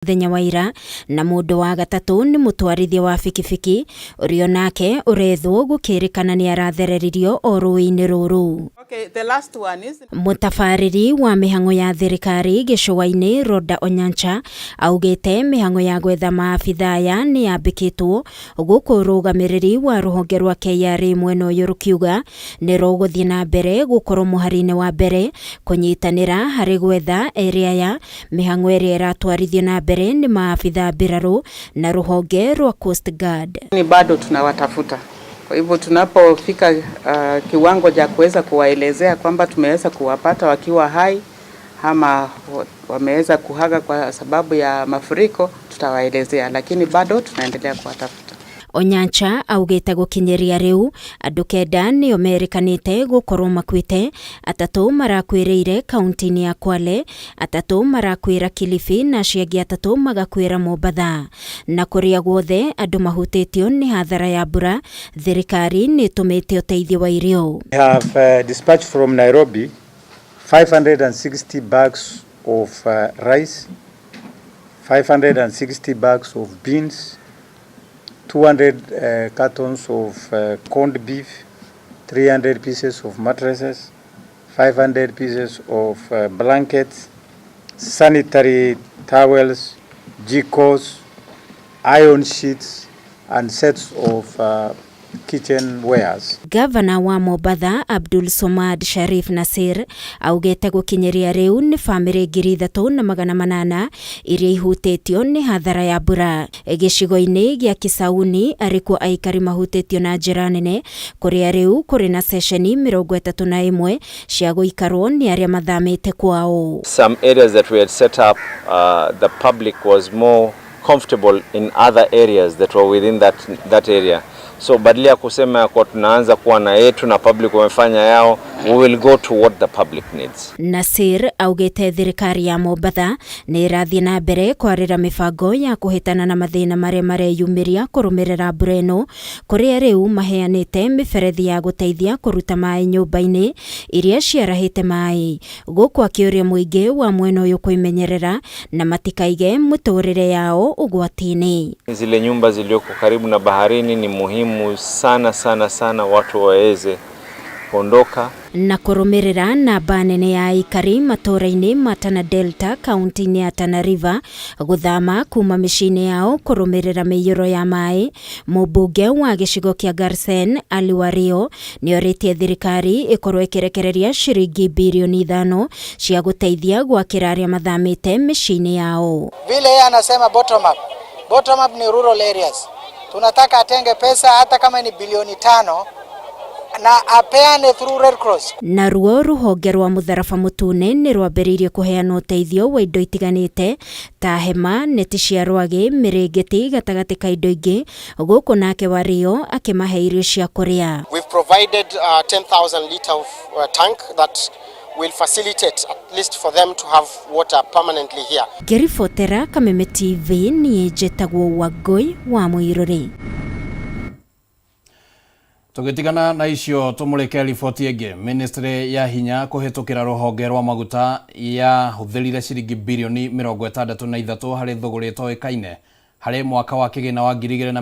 Mũthenya wa ira, na mũndũ wa gatatũ nĩ mũtwarithia wa bikibiki ũrĩa onake ũrethwo gũkĩrĩkana nĩ arathereririo o rũĩ-inĩ rũrũ. Okay, the last one is Mũtabarĩri wa mĩhang'o ya thirikari gĩcũa-inĩ Rhoda Onyancha augĩte mĩhang'o ya gwetha maabitha aya nĩ yambĩkĩtwo gũkũ ũrũgamĩrĩri wa rũhonge rwa KRA mwena ũyũ rũkiuga nĩ rũgũthiĩ na mbere gũkorwo mũhari-inĩ wa mbere kũnyitanĩra harĩ gwetha erĩ aya. Mĩhang'o ĩrĩa ĩratwarithio na mbere nĩ maabitha mbirarũ na rũhonge rwa Coast Guard. Ni bado tunawatafuta. Kwa hivyo tunapofika kiwango cha kuweza kuwaelezea kwamba tumeweza kuwapata wakiwa hai ama wameweza kuaga kwa sababu ya mafuriko, tutawaelezea, lakini bado tunaendelea kuwatafuta. Onyancha augĩte gũkinyĩria rĩu andũ 9 nĩo merĩkanĩte gũkorwo makuĩte, 3 marakuĩrĩire kaunti-inĩ ya Kwale, 3 marakuĩra Kilifi na acio angĩ 3 magakuĩra Mombatha. Na kũrĩa guothe andũ mahutĩtio nĩ hathara ya mbura, thirikari nĩ ĩtũmĩte ũteithio wa irio. We have dispatched from Nairobi 560 bags of rice, 560 bags of beans, 200 cartons of corned beef, 300 pieces of mattresses, 500 pieces of blankets, sanitary towels, jikos, iron sheets, and sets of kitchen wares. Gavana wa Mombatha Abdul Somad Sharif Nasir augĩte gũkinyĩria rĩu nĩ bamĩrĩ 3800 iria ihutĩtio nĩ hathara ya mbura. Gĩcigo-inĩ gĩa Kisauni arĩ kuo aikari mahutĩtio na njĩra nene, kũrĩa rĩu kũrĩ na ceceni 31 cia gũikarwo nĩ arĩa mathamĩte kwao. Some areas that we had set up, the public was more comfortable in other areas that were within that area. So badala ya kusema kwa tunaanza kuwa na yetu na public wamefanya yao, we will go to what the public needs. Nasir augĩte thirikari ya Mombatha nĩ ĩrathiĩ na mbere kwarĩra mĩbango ya kũhĩtana na mathĩna marĩa mareyumĩria kũrũmĩrĩra mbura ĩno, kũrĩa rĩu maheanĩte mĩberethi ya gũteithia kũruta maĩ nyũmba-inĩ iria ciarahĩte maĩ, gũkũ akĩũria mũingĩ wa mwena ũyũ kwĩmenyerera na matikaige mũtũrĩre yao ũgwati-inĩ. Zile nyumba zilioko karibu na baharini ni muhimu sana sana sana watu waweze kuondoka. Na kũrũmĩrĩra namba nene ya aikari matũũra-inĩ ma Tana Delta kaunti-inĩ ya Tana River gũthama kuma mĩciĩ-inĩ yao kũrũmĩrĩra mĩiyũro ya maĩ, mũmbunge wa gĩcigo kĩa Garsen Ali Wario nĩorĩtie thirikari ĩkorwo ĩkĩrekereria ciringi birioni 5 cia gũteithia gwakĩra arĩa mathamĩte mĩciĩ-inĩ yao. Vile yeye anasema bottom up. Bottom up ni rural areas. Tunataka atenge pesa hata kama ni bilioni 5 na apeane through Red Cross. Naruo ruhonge rwa Mũtharaba Mũtune nĩ rwambĩrĩirie kũheana ũteithio wa indo itiganĩte ta hema, neti cia rwagĩ, mĩrĩngĩti gatagatĩ ka indo ingĩ, gũkũ nake Wario akĩmahe irio cia kũrĩa. We've provided a 10,000 liter of tank that will facilitate at least for them to have water permanently here. Ngĩribotera Kameme TV niĩ njĩtagwo Wangũi wa Mũirũrĩ. Tũgĩtigana na icio tũmũrĩke riboti ĩngĩ. Ministry ya hinya kũhĩtũkĩra rũhonge rwa maguta yahũthĩrire ciringi birioni 63 harĩ thũgũrĩ ĩtoĩkaine harĩ mwaka wa kĩgĩna wa 2022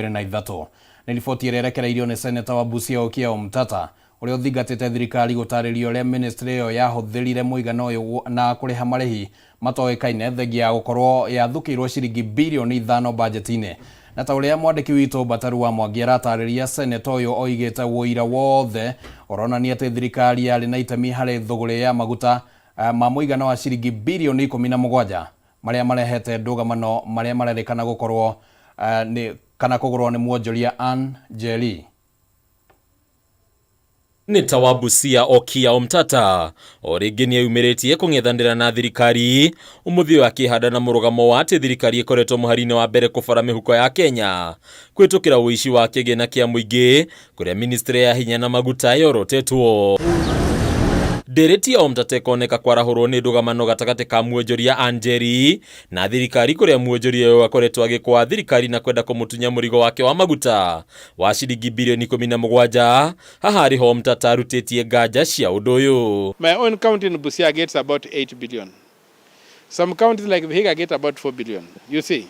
na 23. Nĩ riboti ĩrĩa ĩrekereirio nĩ seneta wa Busia Okiya Omtatah ũrĩa ũthingatĩte thirikari gũtarĩria ũrĩa ministry ĩyo yahũthĩrire mũigana ũyũ na kũrĩha marĩhi matoĩkaine thengia ya gũkorwo yathũkĩirwo ciringi birioni 5 bajeti-inĩ. Na ta ũrĩa mwandĩki witũ Bataru wa Mwangi aratarĩria, seneta ũyũ oigĩte ũira wothe ũronania atĩ thirikari yarĩ na itemi harĩ thũgũrĩ ya maguta ma mũigana wa ciringi birioni 17 marĩa marehete ndũgamano marĩa marerĩkana gũkorwo nĩ kana kũgũrwo nĩ mwonjoria Ann Njeri. Nĩ wa Busia Okiya Omtatah o rĩngĩ nĩeyumĩrĩtie kũng'ethanĩra na thirikari ũmũthĩ ũyũ akĩhanda na mũrũgamo wa atĩ thirikari ĩkoretwo mũhari-inĩ wa mbere kũbora mĩhuko ya Kenya kũhĩtũkĩra ũici wa kĩgĩna kĩa mũingĩ kũrĩa ministry ya hinya na maguta yorotetwo. Ndereti ya Omtatah ĩkoneka kwarahũrwo nĩ ndũgamano gatagatĩ ka mwonjoria Ann Njeri na thirikari kũrĩa mwonjoria ũyũ akoretwo agĩkwa thirikari na kwenda kũmũtunya mũrigo wake wa maguta wa ciringi birioni 17. Haha arĩho Omtatah arutĩtie nganja cia ũndũ ũyũ. My own county in Busia gets about 8 billion. Some counties like Vihiga get about 4 billion, you see.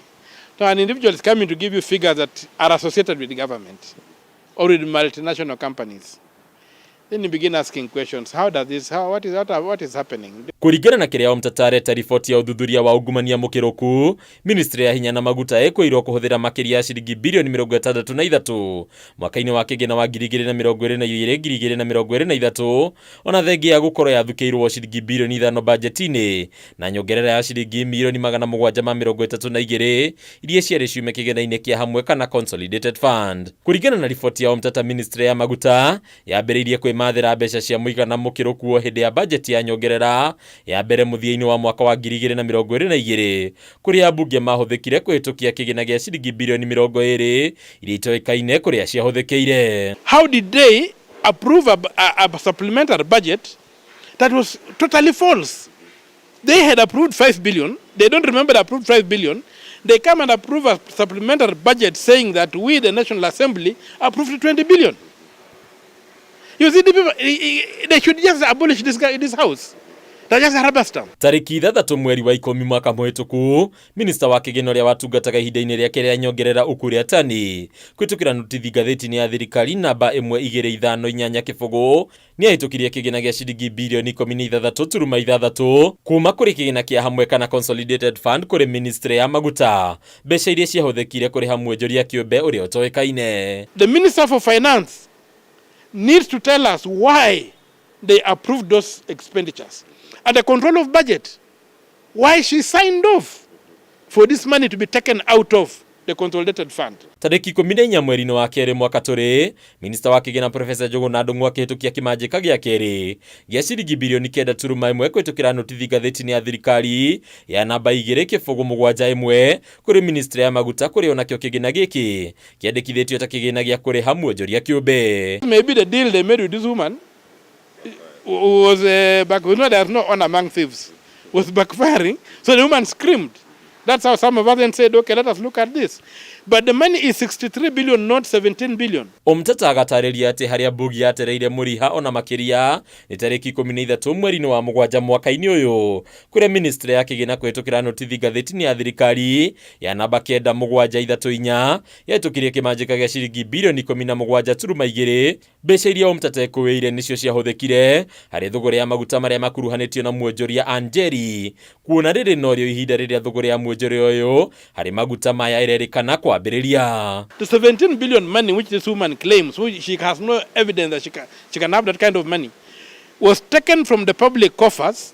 So an individual is coming to give you figures that are associated with the government or with multinational companies. Then you begin asking questions. How does this, how, what is, what, what is happening? Kũringana na kĩrĩa Omtatah ta riboti ya ũthuthuria wa ungumania mũkĩrũku, ministry ya hinya na maguta ĩkwĩirwo kũhũthĩra makĩria ya ciringi bilioni 63 mwaka-inĩ wa kĩgĩna wa 2022 2023, ona thengia ya gũkorwo yathukĩirwo ciringi bilioni 5 bajeti-inĩ na nyongerera ya ciringi milioni 732 iria ciarĩ ciume kĩgĩna-inĩ kĩa hamwe kana Consolidated Fund. Kũringana na riboti ya Omtatah, ministry ya maguta yambĩrĩirie kwĩmathĩra mbeca cia mũigana mũkĩrũku o hĩndĩ ya bajeti ya nyongerera ya mbere mũthia-inĩ wa mwaka wa 2022, kũrĩa ambunge mahũthĩkire kũhĩtũkia kĩgĩna gĩa ciringi bilioni 20 iria itoĩkaine kũrĩa ciahũthĩkĩire. How did they approve a supplementary budget that was totally false? They had approved 5 billion. They don't remember they approved 5 billion. They come and approve a supplementary budget saying that we, the National Assembly, approved 20 billion. You see, the people, they should just abolish this guy, this house. They're just a rubber stamp. Tarĩki 6 mweri wa 10 mwaka mũhĩtũku, minista wa kĩgĩna ũrĩa watungataga ihinda-inĩ rĩake rĩa nyongerera Ukur Yatani kũhĩtũkĩra notithi ngathĩti-inĩ ya thirikari namba 1258 0 nĩahĩtũkirie kĩgĩna gĩa ciringi bilioni 16.6 kuma kũrĩ kĩgĩna kĩa hamwe kana Consolidated Fund kũrĩ ministry ya maguta, mbeca iria ciahũthĩkire kũrĩha mwonjoria kĩũmbe ũrĩa ũtoĩkaine. The Minister for Finance needs to tell us why they approved those expenditures. And the control of budget, why she signed off for this money to be taken out of the consolidated fund. Tarĩki 14 mweri-inĩ wa kerĩ mwaka tũrĩ, minista wa kĩgĩna Profesa Njũgũna Ndung'u akĩhĩtũkia kĩmanjĩka gĩa kerĩ gĩa ciringi bilioni 9.1 kũhĩtũkĩra notithi ngathĩti-inĩ ya thirikari ya namba 2 0 7 1 kũrĩ ministry ya maguta, kũrĩ onakĩo kĩgĩna gĩkĩ kĩandĩkithĩtio ta kĩgĩna gĩa kũrĩha mwonjoria kĩũmbe. Maybe the deal they made with this woman was back. We know there's no honor among thieves. Was backfiring. So the woman screamed. That's how some of us then said, "Okay, let us look at this." But the money is 63 billion, not 17 billion. Omtata agatarĩria atĩ harĩa mbugi yatereire mũriha ona makĩria nĩ tarĩki 13 mweri-inĩ wa mũgwanja mwaka-inĩ ũyũ, kũrĩa ministry ya kĩgĩna kũhĩtũkĩra notithi ngathĩti-inĩ ya thirikari ya namba 9734 yahĩtũkirie kĩmanjĩka gĩa ciringi bilioni 17.2, mbeca iria Omtata ekũĩire nĩcio ciahũthĩkire harĩ thũgũrĩ ya maguta marĩa makuruhanĩtio na mwonjoria Anjeri, kuona rĩrĩ norĩo ihinda rĩrĩa thũgũrĩ ya mwonjoria ũyũ harĩ maguta maya ĩrerĩkana kwambĩrĩria. The 17 billion money which this woman claims, which she has no evidence that she can have that kind of money, was taken from the public coffers,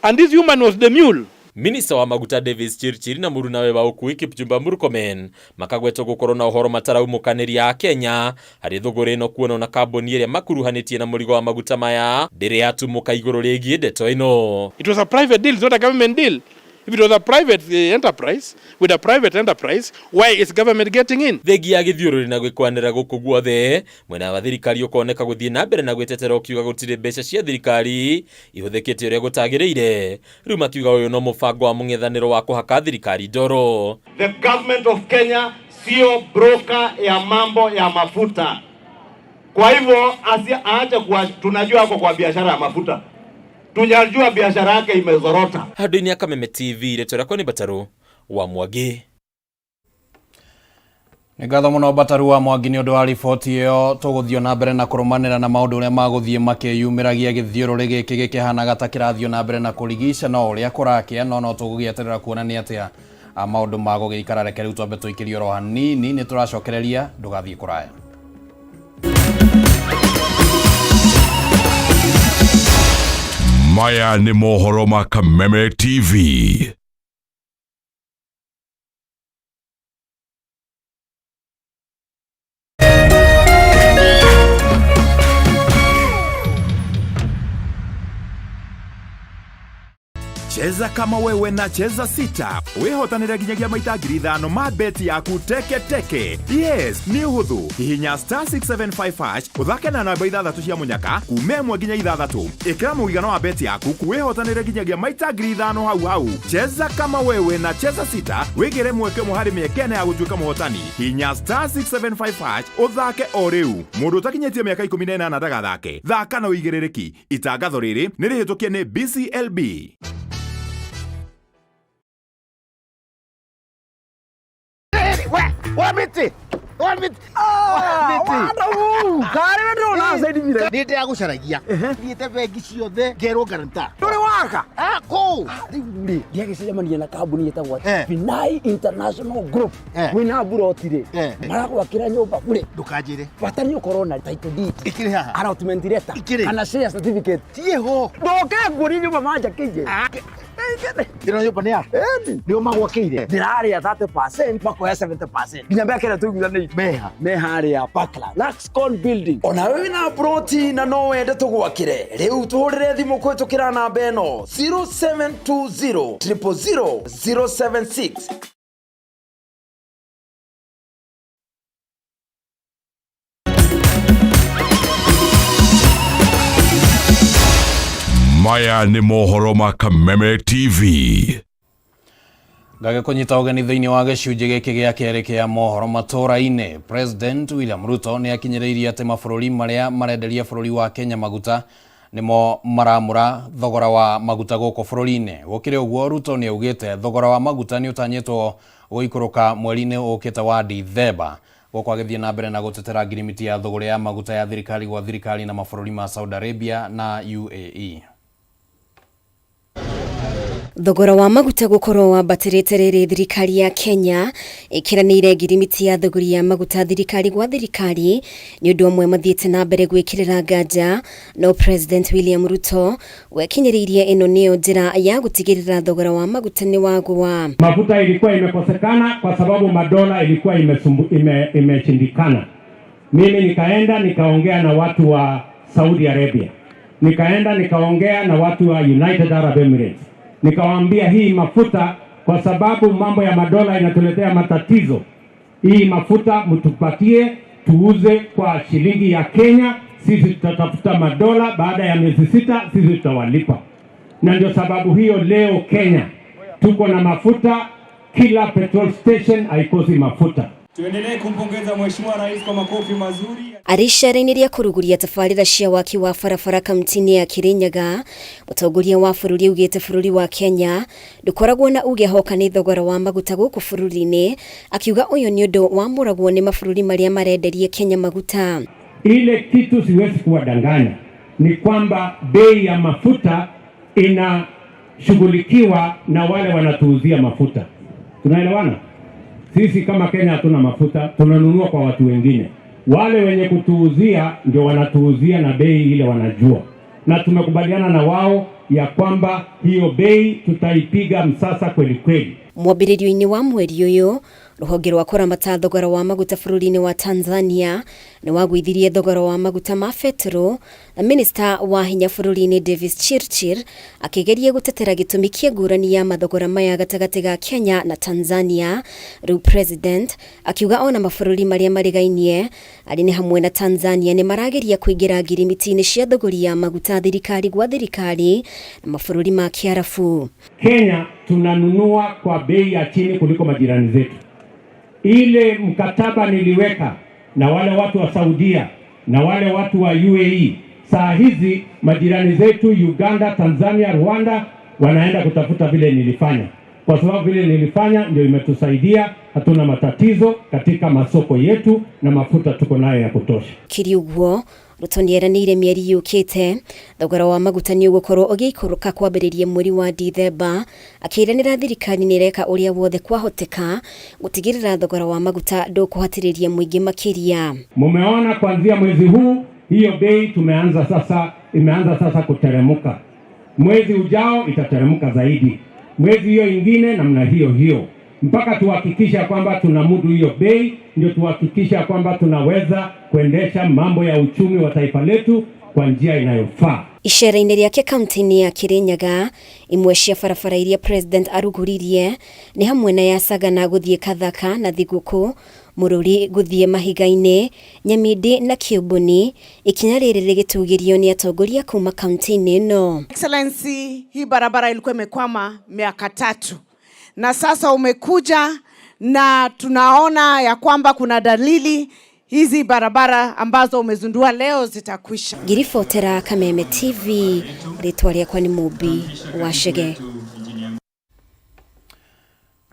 and this woman was the mule. Minista wa maguta Davis Chirchir na mũrunawe wa ũkui Kipchumba Murkomen makagwetwo gũkorwo na ũhoro mataraumũkanĩria a Kenya harĩ thũgũrĩ ĩno, kuona ona kambuni ĩrĩa makuruhanĩtie na mũrigo wa maguta maya ndĩrĩ yatumũka igũrũ rĩgiĩ ndeto ĩno. It was a private deal, it's not a government deal. If it was a private enterprise, with a private enterprise, why is government getting in? Thengia ya gĩthiũrũrĩ na gwĩkwanĩra gũkũ guothe, mwena wa thirikari ũkoneka gũthiĩ na mbere na gwĩtetera ũkiuga gũtirĩ mbeca cia thirikari ihũthĩkĩte ũrĩa gũtagĩrĩire, rĩu makiuga ũyũ no mũbango wa mũng'ethanĩro wa kũhaka thirikari ndoro. The government of Kenya sio broker ya mambo ya mafuta. Kwa hivyo aache kwa, tunajua ako kwa biashara ya mafuta, tunajua biashara yake imezorota. Handũ-inĩ ya Kameme TV, rĩtwa rĩakwa nĩ Mbatarũ wa Mwangi. Nĩ ngatho mũno Mbataru wa Mwangi nĩ ũndũ wa riboti ĩyo. Tũgũthiĩ na mbere na kũrũmanĩra na maũndũ ũrĩa magũthiĩ makĩyumĩragia. Gĩthiũrũrĩ gĩkĩ gĩkĩhanaga ta kĩrathiĩ na mbere na kũrigica no ũrĩa kũrakĩa, no tũgũgĩeterera kuona nĩ atĩa maũndũ magũgĩikara. Reke rĩu twambe tũikĩrie oro hanini, nĩ tũracokereria, ndũgathiĩ kũraya. Maya nĩ mohoro ma Kameme TV. Cheza kama wewe na Cheza Sita wihotanire nginyagia maita 5,000 ma beti yaku teke teke. Yes, nĩ ũhũthũ. Hihinya *675# ũthake na namba ithathatũ cia mũnyaka kuma 1 nginya 6. Ĩkĩra mũigana wa beti yaku wĩhotanĩre nginyagia maita 5,000 hau hau. Cheza kama wewe na Cheza Sita, wĩgĩre mweke ũmwe harĩ mĩeke ĩna ya gũtuĩka mũhotani. Hihinya *675# ũthake o rĩu. Mũndũ ũtakinyĩtie mĩaka 18 ndagathake. Thaka na ũigĩrĩrĩki. Itangatho rĩrĩ nĩ rĩhĩtũkie nĩ BCLB. Wa mĩtĩ. Wa mĩtĩ. Wa mĩtĩ. Karĩ we ndĩrona saidimire. Nĩ ndĩragũcaragia. Thiĩte bengi ciothe ngerwo guarantor. Ndũrĩ waka? Ah, kũu. Rĩu rĩ, ndiagĩcemania na kambuni ĩtagwo Vinai International Group. Wĩna mburoti rĩ, maragwakĩra nyũmba bure. Ndũkanjĩre. Bata nĩ ũkorwo na title deed. Ĩkĩrĩ haha. Allotment letter. Ĩkĩrĩ. Kana share certificate. Tiĩho. Ndoke nguonie nyũmba manjakĩire. Ĩno nyũmba nĩ yaku? Nĩo magwakĩire? Ndĩrarĩa 30% makoya 70%. Nginya mĩaka ĩrĩa tũiguithanĩirie. Meha. Me harĩa Parkland. Luxcon building. Ona we wĩna ploti na no wende tũgwakĩre. Rĩu tũhũrĩre thimũ kũhĩtũkĩra namba ĩno 0720 000 076. Maya nĩ mohoro ma Kameme TV. Ngagĩkũnyita ũgeni thĩinĩ wa gĩcunjĩ gĩkĩ gĩa kerĩ kĩa mohoro matũũra-inĩ. President William Ruto nĩ akinyĩrĩirie atĩ mabũrũri marĩa marenderia bũrũri wa Kenya maguta nĩmo maramũra thogora wa maguta gũkũ bũrũri-inĩ. Gũkĩrĩ ũguo, Ruto nĩ augĩte thogora wa maguta nĩ ũtanyĩtwo gũikũrũka mweri-inĩ ũkĩte wa Dithemba. Gũkũ agĩthiĩ na mbere na gũtetera ngirimiti ya thũgũrĩ ya maguta ya thirikari gwa thirikari na mabũrũri ma Saudi Arabia na UAE. Thogora wa maguta gũkorwo wambatĩrĩte rĩrĩ thirikari ya Kenya ĩkĩranĩire ngirimiti ya thũgũri ya maguta thirikari gwa thirikari nĩ ũndũ ũmwe mathiĩte na mbere gwĩkĩrĩra nganja no President William Ruto wekinyĩrĩirie ĩno nĩyo njĩra ya gũtigĩrĩra thogora wa maguta nĩ wagũa. Mafuta ilikuwa imekosekana kwa sababu madola ilikuwa imeshindikana. Mimi nikaenda nikaongea na watu wa Saudi Arabia, nikaenda nikaongea na watu wa United Arab Emirates, nikawaambia hii mafuta, kwa sababu mambo ya madola inatuletea matatizo, hii mafuta mtupatie tuuze kwa shilingi ya Kenya, sisi tutatafuta madola, baada ya miezi 6 sisi tutawalipa. Na ndio sababu hiyo leo Kenya tuko na mafuta, kila petrol station haikosi mafuta. Tuendelee kumpongeza Mheshimiwa Rais kwa makofi mazuri. Arĩ icera-inĩ rĩa kũrugũria tabarĩra cia waki wa barabara kaunti-inĩ ya Kirinyaga, mũtongoria wa bũrũri augĩte bũrũri wa Kenya ndũkoragwo na uge hoka nĩ thogora wa maguta gũkũ bũrũri-inĩ, akiuga ũyũ nĩ ũndũ wamũragwo nĩ mabũrũri marĩa marenderia Kenya maguta. Ile kitu siwezi kuwadanganya ni kwamba bei ya mafuta inashughulikiwa na wale wanatuuzia mafuta. Tunaelewana? Sisi kama Kenya hatuna mafuta, tunanunua kwa watu wengine. Wale wenye kutuuzia ndio wanatuuzia na bei ile wanajua. Na tumekubaliana na wao ya kwamba hiyo bei tutaipiga msasa kweli kweli. Mwambĩrĩrio-inĩ wa mweri ũyũ, rũhonge rwa kũramata thogora wa maguta bũrũri-inĩ wa Tanzania nĩ wagũithirie thogora wa maguta ma betũrũ na minista wa hinya bũrũri-inĩ Davis Chirchir akĩgeria gũtetera gĩtũmi kĩa ngũrani ya mathogora maya gatagatĩ ga Kenya na Tanzania. Rĩu President akiuga ona mabũrũri marĩa marigainie arĩ nĩ hamwe na Tanzania nĩ marageria kũingĩra ngirimiti-inĩ cia thogori ya maguta thirikari gwa thirikari na mabũrũri ma Kĩarabu. Kenya tunanunua kwa bei ya chini kuliko majirani zetu. Ile mkataba niliweka na wale watu wa Saudia na wale watu wa UAE, saa hizi majirani zetu Uganda, Tanzania, Rwanda wanaenda kutafuta vile nilifanya, kwa sababu vile nilifanya ndio imetusaidia. Hatuna matatizo katika masoko yetu na mafuta tuko nayo ya kutosha. Kiri ũguo Ruto nĩeranĩire mĩeri yũkĩte thogora wa maguta nĩ ũgũkorwo ũgĩikũrũka kwambĩrĩria mweri wa Dithemba, akĩĩranĩra thirikari nĩ ĩreka ũrĩa wothe kwahoteka gũtigĩrĩra thogora wa maguta ndũkũhatĩrĩria mũingĩ makĩria. Mumeona kuanzia mwezi huu hiyo bei tumeanza sasa, imeanza sasa kuteremuka. Mwezi ujao itateremuka zaidi, mwezi hiyo ingine namna hiyo hiyo, mpaka tuhakikisha kwamba tunamudu hiyo bei, ndio tuhakikisha kwamba tunaweza kuendesha mambo ya uchumi wa taifa letu kwa njia inayofaa. Icera-inĩ rĩake kaunti-inĩ ya Kirinyaga, imwe cia barabara iria President arugũririe nĩ hamwe na ya Sagana gũthiĩ Kathaka na Thigũkũ, Mũrũri gũthiĩ Mahiga-inĩ, Nyamindi na Kĩũmbũni, ikinya rĩrĩ rĩgĩtũgĩrio nĩ atongoria kuma kaunti-inĩ ĩno. Excellency, hii barabara ilikuwa imekwama miaka 3 na sasa umekuja na tunaona ya kwamba kuna dalili hizi barabara ambazo umezindua leo zitakwisha. Ngiribotera Kameme TV, rĩtwa rĩakwa nĩ Mũmbi wa Chege.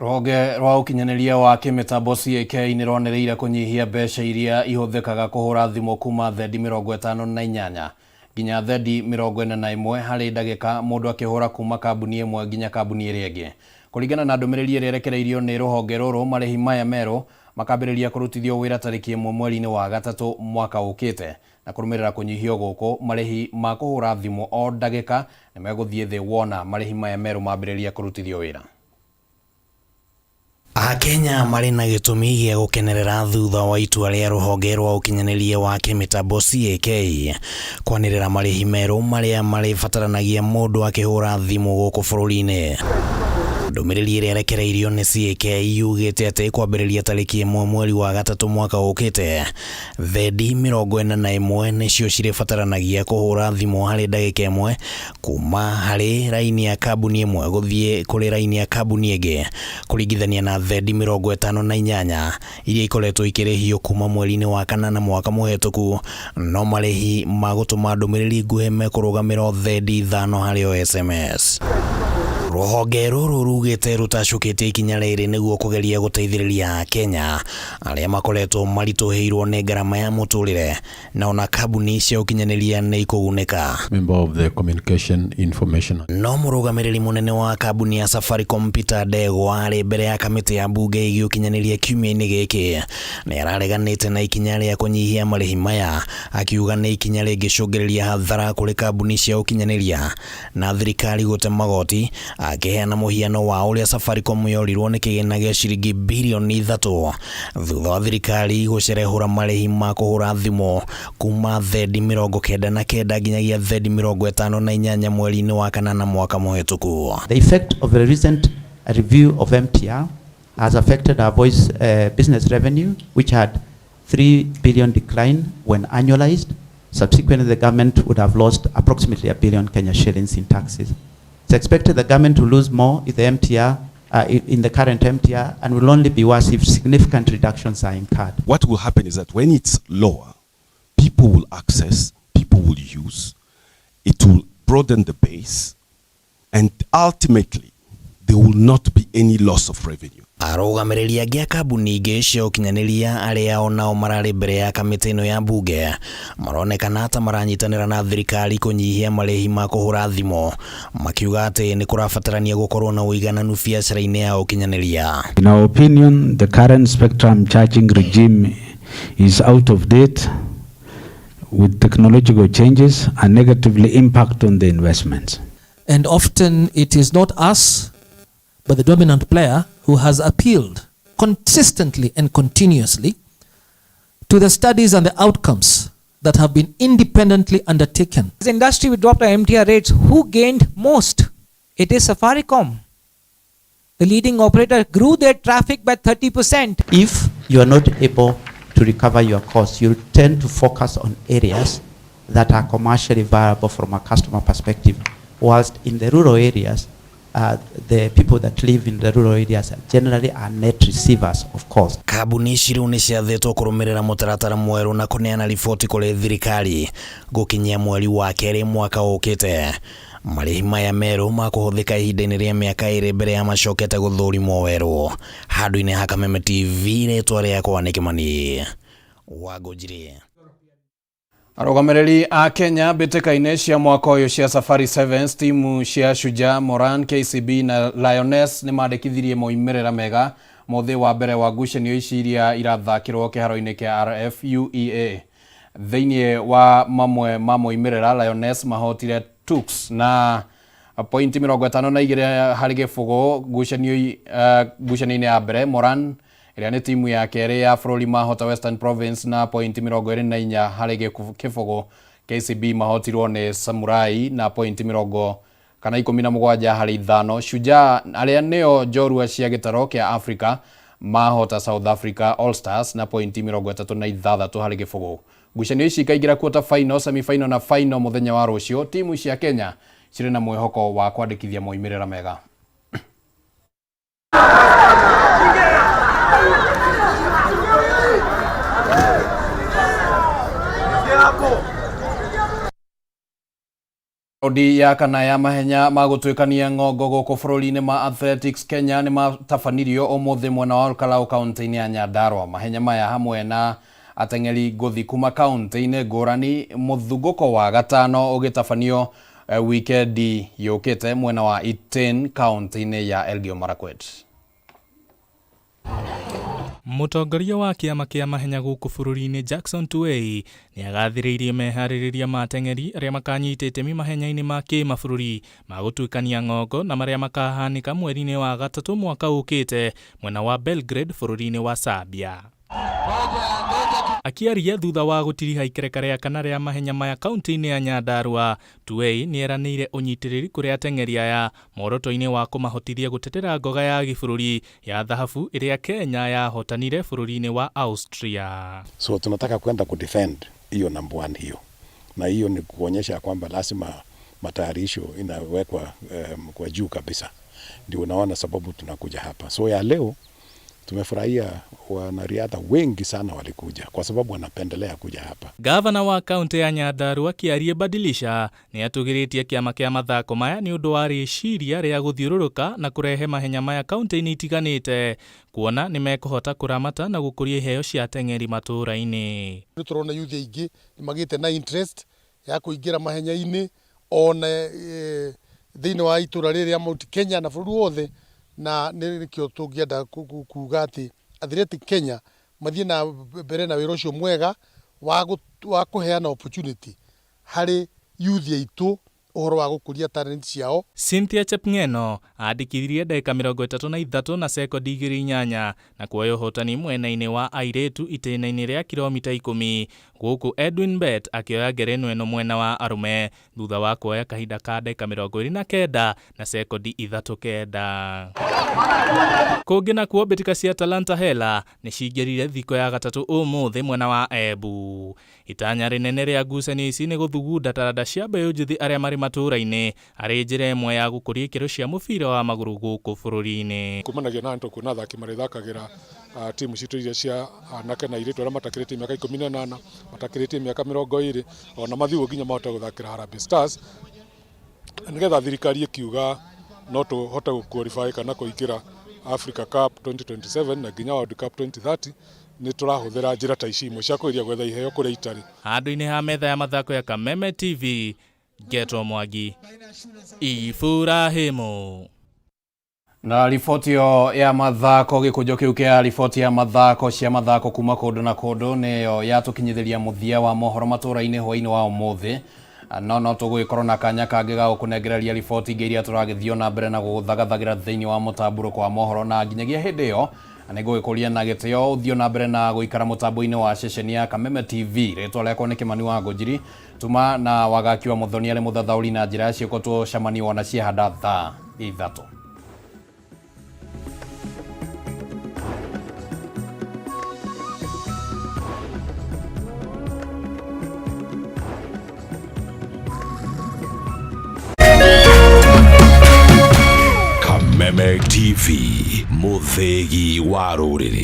Rũhonge rwa ũkinyanĩria wa kĩmĩtambo CAK nĩ rwanĩrĩire kũnyihia mbeca iria ihũthĩkaga kũhũra thimũ kuma thendi 58 nginya thendi 41 harĩ ndagĩka mũndũ akĩhũra kuma kambuni ĩmwe nginya kambuni ĩrĩa ĩngĩ. Kũringana na ndũmĩrĩri ĩrĩa ĩrekereirio nĩ rũhonge rũrũ, marĩhi maya merũ makambĩrĩria kũrutithio wĩra tarĩki 1 mweri-inĩ wa gatatũ mwaka ũkĩte. Na kũrũmĩrĩra kũnyihio gũkũ, marĩhi ma kũhũra thimũ o ndagĩka nĩ megũthiĩ thĩ wona marĩhi maya merũ mambĩrĩria kũrutithio wĩra. Akenya marĩ na gĩtũmi gĩa gũkenerera thutha wa itua rĩa rũhonge rwa ũkinyanĩria wa kĩmĩtambo CAK kwanĩrĩra marĩhi merũ marĩa marĩbataranagia mũndũ akĩhũra thimũ gũkũ bũrũri-inĩ. Ndũmĩrĩri ĩrĩa ĩrekereirio nĩ CAK yugĩte atĩ kwambĩrĩria tarĩki 1 mweri wa gatatũ mwaka ũkĩte, thendi 41 nĩcio cirĩbataranagia kũhũra thimũ harĩ ndagĩka ĩmwe kuma harĩ raini ya kambuni ĩmwe gũthiĩ kũrĩ raini ya kambuni ĩngĩ, kũringithania na thendi 58 iria ikoretwo ikĩrĩhio kuma mweri-inĩ wa kanana mwaka mũhetũku, no marĩhi ma gũtũma ndũmĩrĩri nguhĩ mekũrũgamĩra thendi 5 harĩ o SMS. Rũhonge rũrũ rugĩte rũtacũkĩtie ikinya rĩrĩ nĩguo kũgeria gũteithĩrĩria Akenya arĩa makoretwo maritũhĩirwo nĩ ngarama ya mũtũrĩre na ona kambuni cia ũkinyanĩria nĩ ikũgunĩka. Member of the Communication Information. No mũrũgamĩrĩri mũnene wa kambuni ya Safaricom Peter Ndegwa arĩ mbere ya kamĩtĩ ya mbunge ĩgiĩ ũkinyanĩria kiumia-inĩ gĩkĩ nĩ arareganĩte na ikinya rĩa kũnyihia marĩhi maya, akiuga nĩ ikinya rĩngĩcũngĩrĩria hathara kũrĩ kambuni cia ũkinyanĩria na thirikari gũte magoti, akĩheana mũhiano wa ũrĩa Safaricom yorirwo nĩ kĩgĩna gĩa ciringi birioni 3 thutha wa thirikari gũcerehũra marĩhi ma kũhũra thimũ kuma thendi 99 nginyagia thendi 58 mweri-inĩ wa kanana mwaka mũhetũku. The effect of the recent review of MTR has affected our voice business revenue, which had 3 billion decline when annualized. Subsequently, the government would have lost approximately 1 billion Kenya shillings in taxes. It's expected the government to lose more if the MTR, in the current MTR, and will only be worse if significant reductions are incurred. What will happen is that when it's lower, people will access, people will use, it will broaden the base, and ultimately, there will not be any loss of revenue. Arũgamĩrĩri angĩ a kambuni ingĩ cia ũkinyanĩria arĩa onao mararĩ mbere ya kamĩtĩ ĩno ya mbunge maronekana ta maranyitanĩra na thirikari kũnyihia marĩhi ma kũhũra thimũ, makiuga atĩ nĩ kũrabatarania gũkorwo na ũigananu biacara-inĩ ya ũkinyanĩria. In our opinion, the current spectrum charging regime is out of date with technological changes and negatively impact on the investments. And often it is not us, but the dominant player who has appealed consistently and continuously to the studies and the outcomes that have been independently undertaken. As industry, we dropped our MTR rates. Who gained most? It is Safaricom. The leading operator grew their traffic by 30%. If you are not able to recover your costs, you tend to focus on areas that are commercially viable from a customer perspective, whilst in the rural areas, the people that live in the rural areas generally are net receivers of cost. Kambuni ici rĩu nĩ ciathĩtwo kũrũmĩrĩra mũtaratara mwerũ na kũneana riboti kũrĩ thirikari gũkinyia mweri wa kerĩ mwaka ũkĩte. Marĩhi maya merũ makũhũthĩka ihinda-inĩ rĩa mĩaka 2 mbere ya macokete gũthũrimwo werũ. Handũ-inĩ ha Kameme TV, rĩtwa rĩakwa nĩ Kĩmani Wangũnjiri. Arũgamĩrĩri a Kenya mbĩtĩka-inĩ cia mwaka ũyũ cia Safari Sevens, timu cia Shujaa, Moran, KCB na Lioness nĩ mandĩkithirie moimĩrĩra mega mũthĩ wa mbere wa ngucanio ici iria irathakĩrwo kĩharo-inĩ kĩa RFUEA. Thĩinĩ wa mamwe ma moimĩrĩra, Lioness mahotire Tux na pointi 52 harĩ gĩbũgũ ngucanio-inĩ ya mbere. Moran ĩrĩa nĩ timu ya kerĩ ya bũrũri mahota Western Province na pointi 24 harĩ kĩbũgũ. KCB mahotirwo nĩ Samurai na pointi 17 harĩ 5. Shujaa arĩa nĩo njorua cia gĩtaro kĩa Africa mahota South Africa All Stars na pointi 36 harĩ gĩbũgũ. Ngucanio ici ikaingĩra quarter final, semi final na final mũthenya wa rũciũ. Timu cia Kenya cirĩ na mwĩhoko wa kwandĩkithia moimĩrĩra mega. Raundi ya kana ya mahenya ma gũtuĩkania ng'ongo gũkũ bũrũri-inĩ ma Athletics Kenya nĩ matabanirio ũmũthĩ mwena wa Olkalau kaunti-inĩ ya Nyandarua. Mahenya maya hamwe na ateng'eri ngũthi kuma kaunti-inĩ ngũrani mũthungũko wa gatano ũgĩtabanio wikendi yũkĩte mwena wa Iten kaunti-inĩ ya Elgeyo Marakwet. Mũtongoria wa kĩama kĩa mahenya gũkũ bũrũri-inĩ Jackson Tuwei nĩ agathĩrĩirie meharĩrĩria ma ateng'eri arĩa makanyita itemi mahenya-inĩ ma kĩmabũrũri ma gũtuĩkania ng'ongo na marĩa makahanĩka mweri-inĩ wa gatatũ mwaka ũkĩte mwena wa Belgrade bũrũri-inĩ wa Serbia. Akĩaria thutha wa gũtiriha ikereka rĩa kana rĩa mahenya maya kaunti-inĩ ya Nyandarua, Tuwei nĩ eranĩire ũnyitĩrĩri kũrĩ ateng'eri aya muoroto-inĩ wa kũmahotithia gũtetera ngoga ya gĩbũrũri ya thahabu ĩrĩa Kenya yahotanire bũrũri-inĩ wa Austria. So tunataka kwenda kudefend hiyo number one hiyo, na hiyo ni kuonyesha kwamba lazima matayarisho inawekwa kwa juu kabisa, ndio unaona sababu tunakuja hapa. So ya leo tumefurahia wanariadha wengi sana walikuja kwa sababu wanapendelea kuja hapa. Gavana wa kaunti ya Nyandarua Kĩarie Badilisha nĩ atũgĩrĩtie kĩama kĩa mathako maya nĩ ũndũ wa rĩciria rĩa gũthiũrũrũka na kũrehe mahenya maya kaunti-inĩ itiganĩte kuona nĩ mekũhota kũramata na gũkũria iheo cia ateng'eri matũũra-inĩ. Nĩ tũrona youth aingĩ nĩ magĩte na interest ya kũingĩra mahenya-inĩ ona thĩinĩ wa itũra rĩrĩ rĩa Mount Kenya na bũrũri wothe, na nĩkĩo tũngĩenda kuga atĩ Athletic Kenya mathiĩ na mbere na wĩra ũcio mwega wa kũheana opportunity harĩ youth aitũ ũhoro wa gũkũria talent ciao. Cynthia Chepng'eno andĩkithirie ndagĩka 33 na sekondi 28 na kuoya ũhotani mwena-inĩ wa airĩtu itĩna-inĩ rĩa kilomita 10 gũkũ Edwin Bett akĩoya ngerenwa ĩno mwena wa arũme thutha wa kuoya kahinda ka ndagĩka 29 na sekondi 39. Kũngĩ nakuo mbĩtĩka cia Talanta Hela nĩ cingĩrire thikũ ya gatatũ ũmũthĩ mwena wa Embu. Itanya rĩnene rĩa ngucanio ici nĩ gũthugunda taranda cia mbeũ njĩthĩ arĩa marĩ matũũra-inĩ arĩ njĩra ĩmwe ya gũkũria ikĩro cia mũbira wa magũrũ gũkũ bũrũri-inĩ. Kumanagia na kuona athaki marĩthakagĩra timu citũ iria cia anake na airĩtu arĩa matakĩrĩtie mĩaka 18, matakĩrĩtie mĩaka 20, ona mathiĩ nginya mahote gũthakĩra Harambee Stars, nĩgetha thirikari ĩkiuga no tũhote gũ-qualify kana kũingĩra Africa Cup 2027 na nginya World Cup 2030, nĩ tũrahũthĩra njĩra ta ici imwe cia kũgeria gwetha iheo kũrĩa itarĩ. Handũ-inĩ ha metha ya mathako ya Kameme TV, Ngetwo Mwangi, Iburahimu. Na riboti ĩyo ya mathako gĩkũnjo kĩu kĩa riboti ya mathako cia mathako kuma kũndũ na kũndũ nĩyo yatũkinyithĩria mũthia wa mohoro matũra-inĩ hwaĩ-inĩ wa ũmũthĩ. No tũgũgĩkorwo na kanya kangĩ ga gũkũnengereria riboti ingĩ iria tũragĩthiĩ na mbere na gũgũthagathagĩra thĩinĩ wa mũtambũrũko wa mohoro, na nginyagia hĩndĩ ĩyo nĩ ngũgĩkũria na gĩtĩo ũthiĩ na mbere na gũikara mũtambo-inĩ wa ceceni ya Kameme TV. Rĩtwa rĩakwa nĩ Kĩmani wa Ngũnjiri, tuma na Wagaki wa Mũthoni arĩ mũthathaũri na njĩra ya ciĩko tũcemanie wona ciehanda thaa 3. Kameme TV, mũthĩgi wa rũrĩrĩ.